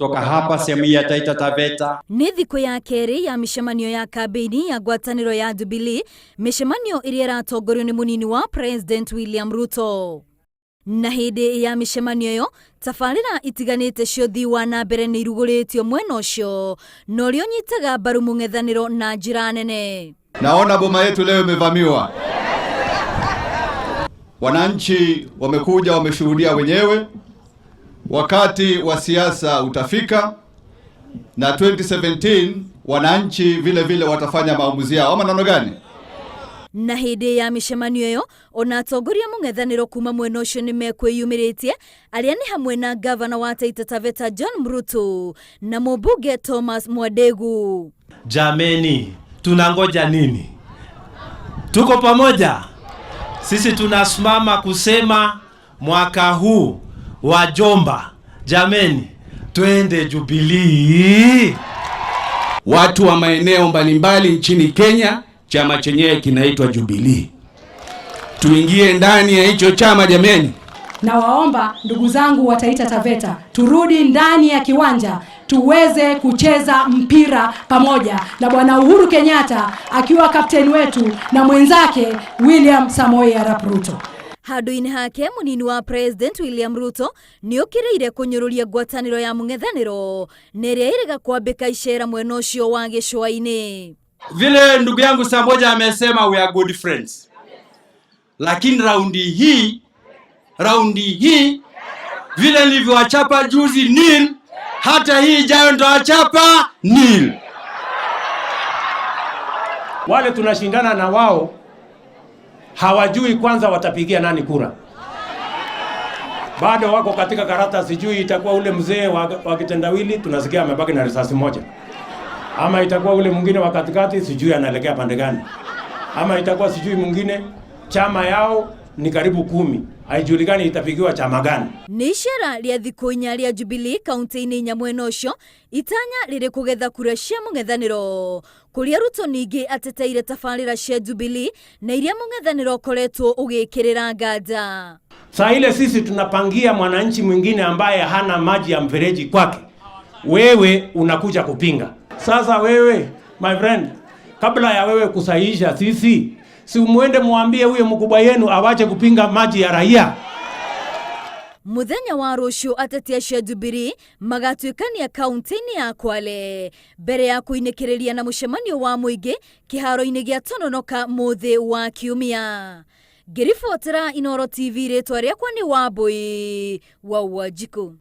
Toka hapa sehemu hii ya Taita Taveta. Nĩ thikũ ya kerĩ ya mĩcemanio ya kambĩini ya ngwatanĩro ya Jubilee, mĩcemanio ĩrĩa ĩratongorio nĩ mũnini wa President William Ruto. Na hĩndĩ ya mĩcemanio ĩyo, tabarĩra itiganĩte cia ũthii wa na mbere nĩ irugũrĩtio mwena ũcio na ũrĩa ũnyitaga mbaru mũng'ethanĩro na njĩra nene. Naona boma yetu leo imevamiwa. Wananchi wamekuja, wameshuhudia wenyewe. Wakati wa siasa utafika, na 2017 wananchi vile vile watafanya maamuzi yao, ama namna gani? Na hĩndĩ ya mĩcemanio ĩyo, ona atongoria mũng'ethanĩro kuma mwena ũcio nĩ mekwĩyumĩrĩtie, arĩa nĩ hamwe na gavana wa Taita Taveta John Mrutu na mũmbunge Thomas Mwadegu. Jameni, tunangoja nini? Tuko pamoja. Sisi tunasimama kusema mwaka huu wajomba, jameni, twende Jubilee. Watu wa maeneo mbalimbali nchini Kenya, chama chenyewe kinaitwa Jubilee. Tuingie ndani ya hicho chama jameni. Nawaomba ndugu zangu wa Taita Taveta, turudi ndani ya kiwanja tuweze kucheza mpira pamoja na Bwana Uhuru Kenyatta akiwa kapteni wetu na mwenzake William Samoei Arap Ruto. Handũ-inĩ hake, mũnini wa President William Ruto nĩ okĩrĩire kũnyũrũria ngwatanĩro ya mũng'ethanĩro na ĩrĩa ĩrĩga kwambĩka icera mwena ũcio wa gĩcũa-inĩ. Vile ndugu yangu Samboja amesema, we are good friends, lakini raundi hii vile nilivyowachapa juzi nil, hata hii ijayo ndowachapa nil. Wale tunashindana na wao hawajui kwanza watapigia nani kura, bado wako katika karata, sijui itakuwa ule mzee wa kitendawili, tunasikia amebaki na risasi moja, ama itakuwa ule mwingine wa katikati, sijui anaelekea pande gani, ama itakuwa sijui mwingine. Chama yao ni karibu 10, haijulikani itapigiwa chama gani. Nĩ icera rĩa thikũ 4 rĩa Jubilee kaunti-inĩ inya mwena ũcio, itanya rĩrĩ kũgetha kura cia mũng'ethanĩro, kũrĩa Ruto ningĩ ateteire tabarĩra cia Jubilee na iria mũng'ethanĩro ũkoretwo ũgĩkĩrĩra nganja. Saa ile sisi tunapangia mwananchi mwingine ambaye hana maji ya mfereji kwake, wewe unakuja kupinga. Sasa wewe my friend, kabla ya wewe kusahihisha sisi, si muende muambie huyo mkubwa yenu awache kupinga maji ya raia. Muthenya wa rũciũ, ateti acio a Jubilee magatuĩkania kaunti-inĩ ya Kwale mbere ya kũinĩkĩrĩria na mũcemanio wa mũingĩ kĩharo-inĩ gĩa Tononoka mũthĩ wa Kiumia. Ngĩribotera Inooro TV, rĩtwa rĩakwa nĩ Wambui wa Wanjikũ.